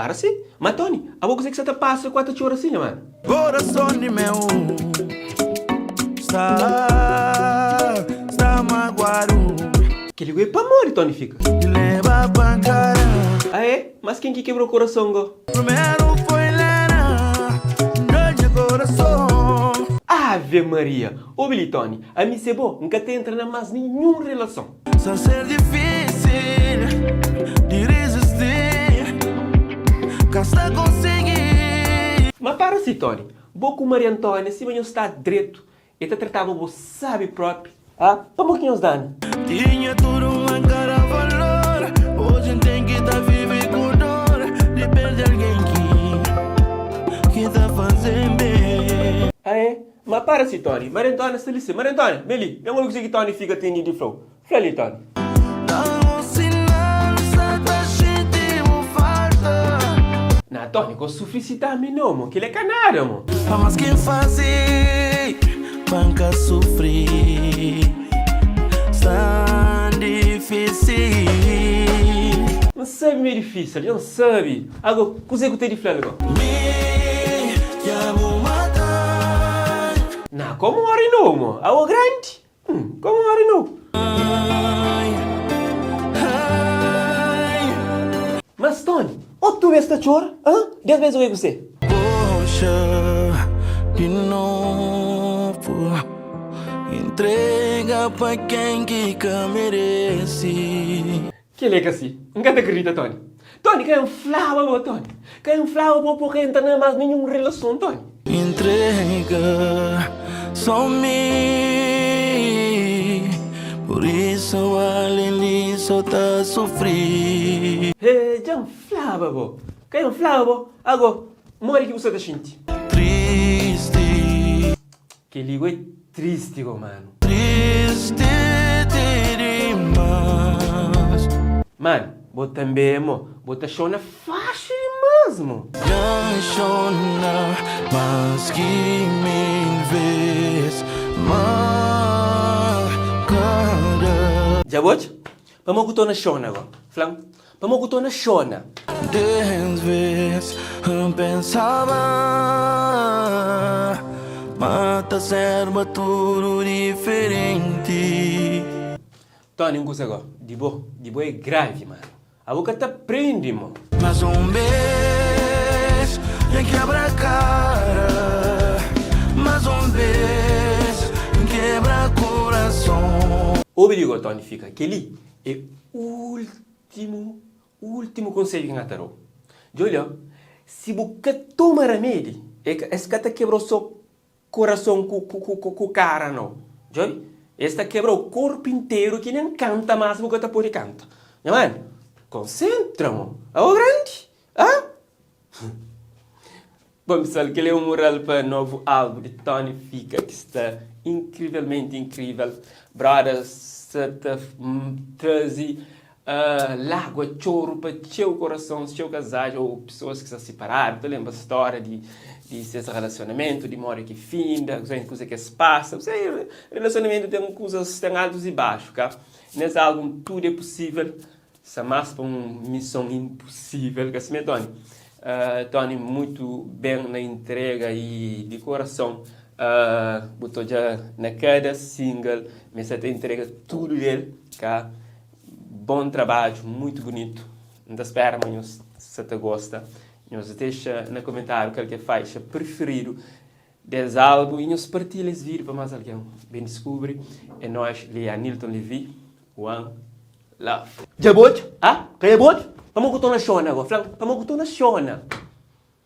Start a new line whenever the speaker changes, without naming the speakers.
Para si. Ma Tony, abo kuzê ki sa ta pasa ku ata txora si nha manu?
Coração di meu sta sta maguadu.
Kel-li go é pamodi Tony fika.
Di leba pankada.
Ah é? Mas ken ki kebrou korason go?
Primeru foi Lena, da nha korason.
Ave Maria! Obi li Tony, ami se bo, N ka ta entra na mas ninhun relason.
Sa ser difísil di rizisti, ka sta konsigi.
Ma para si Tony, bo ku Maria Antónia sima nhos sta dretu, E ta trataba bo sabi propi. Ah, pamo ki nhos danu?
Tinha tudu ma N ka da valor. Oji N ten ki ta vive ku dor di perde algen ki ki ta faze-m ben.
Ah é? Ma para si Tony. Maria Antónia sta li si. Maria Antónia, ben li. Ben obi kuzê ki Tony fika tene di fla-u. Fla li, Tony.
Da un sinal, sa ta xinti bu falta.
Na, Tony, ka sufri si tambi no, mo. Kel é ka nada, mo.
Pa mas ki N faze pa N ka sufri, sta difisil.
N sabe ma é difisil, dja N sabe. Ago, kuzê ku ten di fla-l go?
Mi dja bu mata-m.
Na, ka móre no, mo. Ago grandi. Hum, ka móre no. Mas Tony, otu bes ta txora? Hã? Des bes oe kusé?
Poxa, di novu Entrega pa ken ki ka merese.
Kel é ka si. N ka ta kridita Tony. Tony, ka N flaba bo Tony. Ka N flaba bo pa bo ka entra na mas ninhun relason Tony.
Entrega so mi Por isu alén di so ta sufri.
He, dja N flaba bo. Ka N flaba bo. Ago, modi ki bu sta ta xinti?
Tristi.
Kel-li go é tristi go manu.
Tristi ti dimas.
Manu, bo tanbe é mo. Bo ta xona faxi dimas mo.
Dja N xona mas ki mil vez ma kada.
Dja bo odja? Pamo ku torna xona go? Fla-m. Pamo ku torna xona?
Des vez N pensaba ma ta serba tudu diferenti.
Tony un kusa go di bo, di bo é gravi mano. Abo ka ta prende mo.
Mas un bes N kebra kara Mas un bes N kebra kurason.
Obi li go Tony fika keli é ultimu ultimu konsedju ki N ta dau. Djolha si bu ka toma ramedi es ka ta kebrau so Korason ku ku kara no. Djobe, es ta kebra-u korpu interu ki nen kanta mas bu ka ta pode kanta. Nha manu, konsentra mo. Abo grandi? Ah? Bon pessoal, kel é un mural pa novu álbum di Tony Fika ki sta inkrivelmenti inkrivel. Broda sta ta traze Lágua, txoru pa txeu korasons, txeu kazais ô pesoas ki sta siparadu ta lenbra stória di di ses relasionamentu, di modi ki finda, kuza ki es pasa. Relasionamentu ten kuzas, ten altus i baxu, ka? Nes álbun Tudu é Pusível sta más pa un mison inpusível, ka simé Tony? Tony mutu ben na intrega i di korason bu ta odja na kada single ma el sta ta intrega tudu del, ka? Bom trabadju muito bonito N ta spera ma nhos sa ta gosta Nhos dexa na komentariu kal ki é faixa preferidu des album y nhos partilha es video pa mas algen ben diskubri É nois li é Anilton Levy One love. Dja bo odja? Ah? Ka dja bo odja? Pamodi ku torna xona go? Fla-m, pamodi ku torna xona?